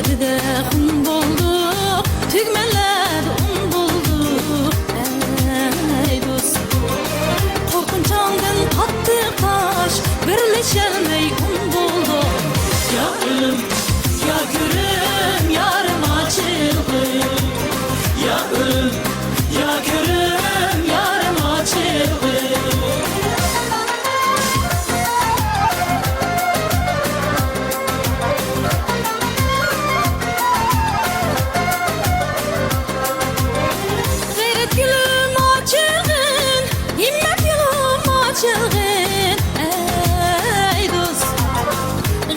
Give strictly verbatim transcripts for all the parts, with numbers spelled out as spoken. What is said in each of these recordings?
دەردىدە خۇن بولدۇق، تۈگمەنلەردە ئۇن بولدۇق، ئەي دوست. قورقۇنچاڭدىن قاتتىق تاش، بىرلىشەلمەي ئۇن بولدۇق. يا ئۆلۈم، يا كۆرۈم، يارىم ئاچىلغىن. يا ئۆلۈم، يا كۆرۈم، يارىم ئاچىلغىن. غەيرەت گۈلۈم ئاچىلغىن، ھىممەت يولۇم ئاچىلغىن، ئەي دوست.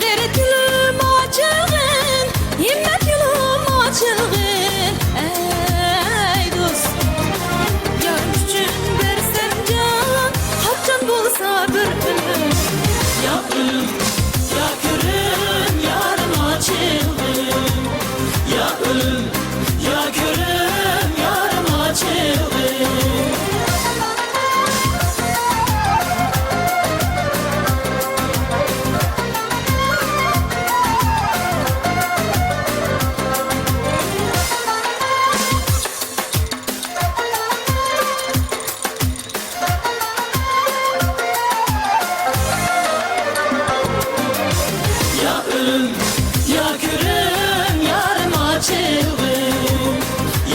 غەيرەت گۈلۈم ئاچىلغىن، ھىممەت يولۇم ئاچىلغىن، ئەي دوست. يارىم ئۈچۈن بەرسەم جان، قاچان بولسا بىر ئۆمۈر. يا ئۆلۈم، يا كۆرۈم، يارىم ئاچىلغىن. يا ئۆلۈم، يا كۆرۈم، يارىم ئاچىلغىن. يا ئۆلۈم، يا كۆرۈم، يارىم ئاچىلغىن.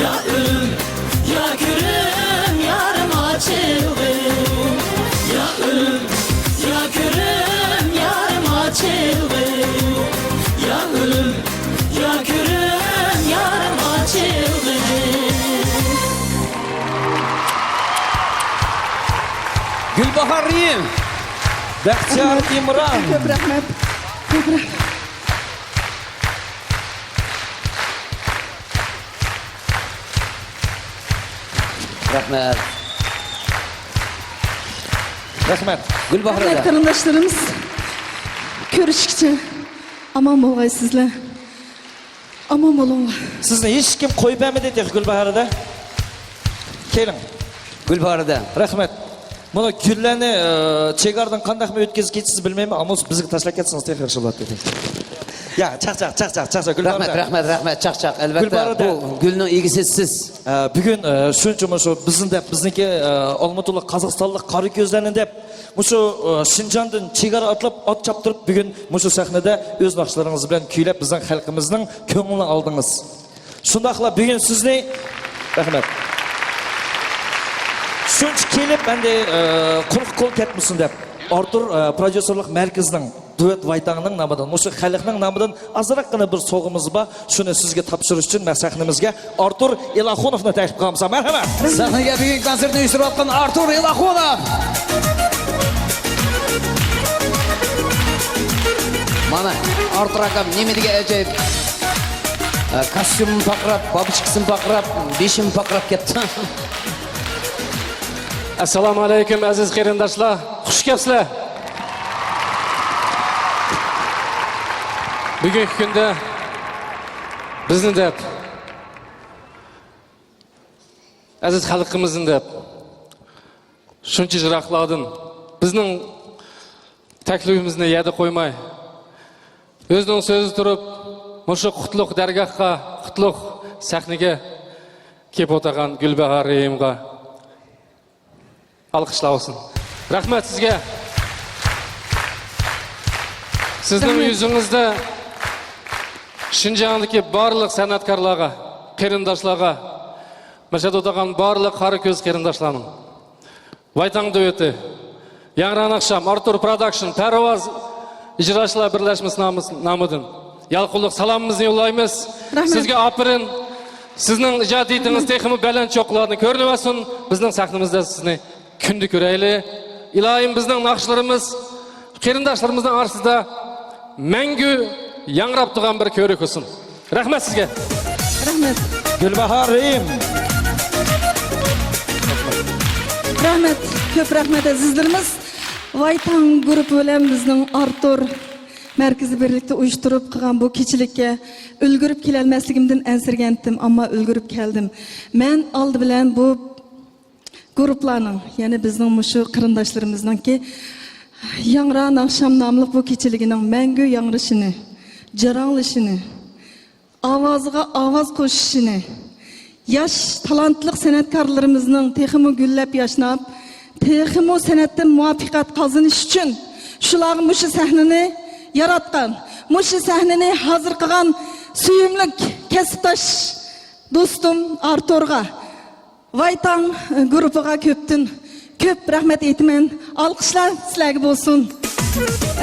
يا ئۆلۈم، يا كۆرۈم، يارىم ئاچىلغىن. يا ئۆلۈم، يا كۆرۈم، يارىم ئاچىلغىن. يا ئۆلۈم، يا كۆرۈم، يارىم ئاچىلغىن. گۈلباھار رېھىم، بەختىيار ئىمران. كۆپ رەھمەت. كۆپ رەھمەت. رەھمەت. رەھمەت. گۈلباھار رەھمەت، قېرىنداشلىرىمىز. كۆرۈشكىچە ئامان بولغايسىزلەر. ئامان بولۇڭلار. سىزنى ھېچكىم قويۇپ بەرمىدى تېخى، گۈلباھار ھەدە. كېلىڭ. گۈلباھار ھەدە. رەھمەت. مانا گۈللەرنى، ئى، چېگرادىن قانداقمۇ ئۆتكۈزۈپ كېتىسىز بىلمەيمەن، ئەمما بىزگە تاشلاپ كەتسىڭىز تېخى ياخشى بولاتتى. يا، چاقچاق، چاقچاق، چاقچاق، گۈلباھار ھەدە. رەھمەت، رەھمەت، چاقچاق. ئەلۋەتتە، گۈلباھار ھەدە. بۇ گۈلنىڭ ئىگىسى سىز. ئە، بۈگۈن، ئە، شۇنچە مۇشۇ بىزنى دەپ، بىزنىڭكى، ئە، ئالمۇتىلىق قازاقىستانلىق قارا كۆزلەرنى دەپ، مۇشۇ، ئە، شىنجاڭدىن چېگرا ئاتلاپ، ئات چاپتۇرۇپ، بۈگۈن مۇشۇ سەھنىدە ئۆز ناخشىلىرىڭىز بىلەن كۈيلەپ، بىزنىڭ خەلقىمىزنىڭ كۆڭلىنى ئالدىڭىز. شۇنداقلا بۈگۈن سىزنى، رەھمەت. شۇنچە كېلىپ، ئەمدى، ئە، قۇرۇق قول كەتمىسۇن دەپ، ئارتۇر، ئە، پروديۇسېرلىق مەركىزىنىڭ دۇۋەت ۋايتاڭنىڭ نامىدىن، مۇشۇ خەلقنىڭ نامىدىن ئازراققىنا بىر سوۋغىمىز بار. شۇنى سىزگە تاپشۇرۇش ئۈچۈن مەن سەھنىمىزگە ئارتۇر ئىلاخۇنوفنى تەكلىپ قىلامسام، مەرھەمەت. سەھنىگە بۈگۈنكى كونسېرتنى ئۇيۇشتۇرۇۋاتقان ئارتۇر ئىلاخۇنوف. مانا، ئارتۇر ئاكام نېمە دېگەن ئەجايىپ. ئە، كاستيۇمىمۇ پارقىراپ، بابۇچكىسىمۇ پارقىراپ، بېشىمۇ پارقىراپ كەتتى. ئەسسالامۇ ئەلەيكۇم، ئەزىز قېرىنداشلار. خۇش كەپسىلەر. بۈگۈنكى كۈندە بىزنى دەپ، ئەزىز خەلقىمىزنى دەپ، شۇنچە يىراقلاردىن بىزنىڭ تەكلىپىمىزنى يەردە قويماي، ئۆزىنىڭ سۆزىدە تۇرۇپ، مۇشۇ قۇتلۇق دەرگاھقا، قۇتلۇق سەھنىگە كېلىپ ئولتۇرغان گۈلباھار رېھىمغا ئالقىشلار بولسۇن. رەھمەت سىزگە. سىزنىڭ رەھمەت. يۈزىڭىزدە شىنجاڭدىكى بارلىق سەنئەتكارلارغا، قېرىنداشلارغا، مەشھەدە ئولتۇرغان بارلىق قارا كۆز قېرىنداشلارنىڭ، ۋايتاڭ دۇۋېتى، ياڭراڭ ئاخشام، ئارتۇر پروداكشن، پەرۋاز ئىجراشلار بىرلەشمىسى نامىس-، نامىدىن يالقۇنلۇق سالامىمىزنى يوللايمىز. رەھمەت. سىزگە ئاپىرىن. سىزنىڭ ئىجادىيىتىڭىز تېخىمۇ بەلەن چوققىلاردا كۆرۈنۈۋاتسۇن. بىزنىڭ سەھنىمىزدە سىزنى كۈندە كۆرەيلى. ئىلاھىم، بىزنىڭ ناخشىلىرىمىز قېرىنداشلىرىمىزنىڭ ئارىسىدا مەڭگۈ ياڭراپ تۇرغان بىر كۆۋرۈك بولسۇن. رەھمەت سىزگە. رەھمەت. گۈلباھار رېھىم. رەھمەت. كۆپ رەھمەت، ئەزىزلىرىمىز. ۋايتاڭ گۇرۇپپا بىلەن بىزنىڭ ئارتۇر مەركىزى بىرلىكتە ئۇيۇشتۇرۇپ قىلغان بۇ كېچىلىككە ئۈلگۈرۈپ كېلەلمەسلىكىمدىن ئەنسىرىگەنتىم، ئەمما ئۈلگۈرۈپ كەلدىم. مەن ئالدى بىلەن بۇ گۇرۇپپىلارنىڭ، يەنى بىزنىڭ مۇشۇ قېرىنداشلىرىمىزنىڭكى ياڭران ئاخشام ناملىق بۇ كېچىلىكىنىڭ مەڭگۈ ياڭرىشىنى، جاراڭلىشىنى، ئاۋازىغا ئاۋاز قوشۇشىنى، ياش تالانتلىق سەنئەتكارلىرىمىزنىڭ تېخىمۇ گۈللەپ ياشناپ، تېخىمۇ سەنئەتتە مۇۋەپپەقىيەت قازىنىش ئۈچۈن شۇلارغا مۇشۇ سەھنىنى ياراتقان، مۇشۇ سەھنىنى ھازىر قىلغان سۆيۈملۈك كەسىپداش دوستۇم ئارتۇرغا، ۋايتاڭ گۇرۇپپىغا كۆپتىن كۆپ رەھمەت ئېيتىمەن. ئالقىشلار سىلەرگە بولسۇن.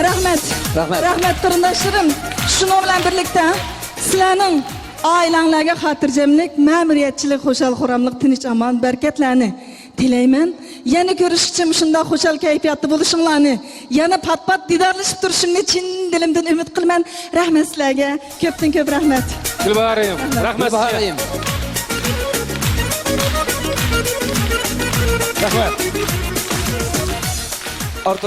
رەھمەت. رەھمەت. رەھمەت، قېرىنداشلىرىم. شۇنىڭ بىلەن بىرلىكتە سىلەرنىڭ ئائىلەڭلەرگە خاتىرجەملىك، مەمۇرىيەتچىلىك، خۇشال-خۇراملىق، تىنچ-ئامان، بەرىكەتلەرنى تىلەيمەن. يەنە كۆرۈشكىچە مۇشۇنداق خۇشال كەيپىياتتا بولۇشۇڭلارنى، يەنە پات-پات دىدارلىشىپ تۇرۇشۇمنى چىن دىلىمدىن ئۈمىد قىلىمەن. رەھمەت سىلەرگە. كۆپتىن كۆپ رەھمەت. گۈلباھارىم، رەھمەت سىزگە. گۈلباھارىم. رەھمەت. ئارتۇر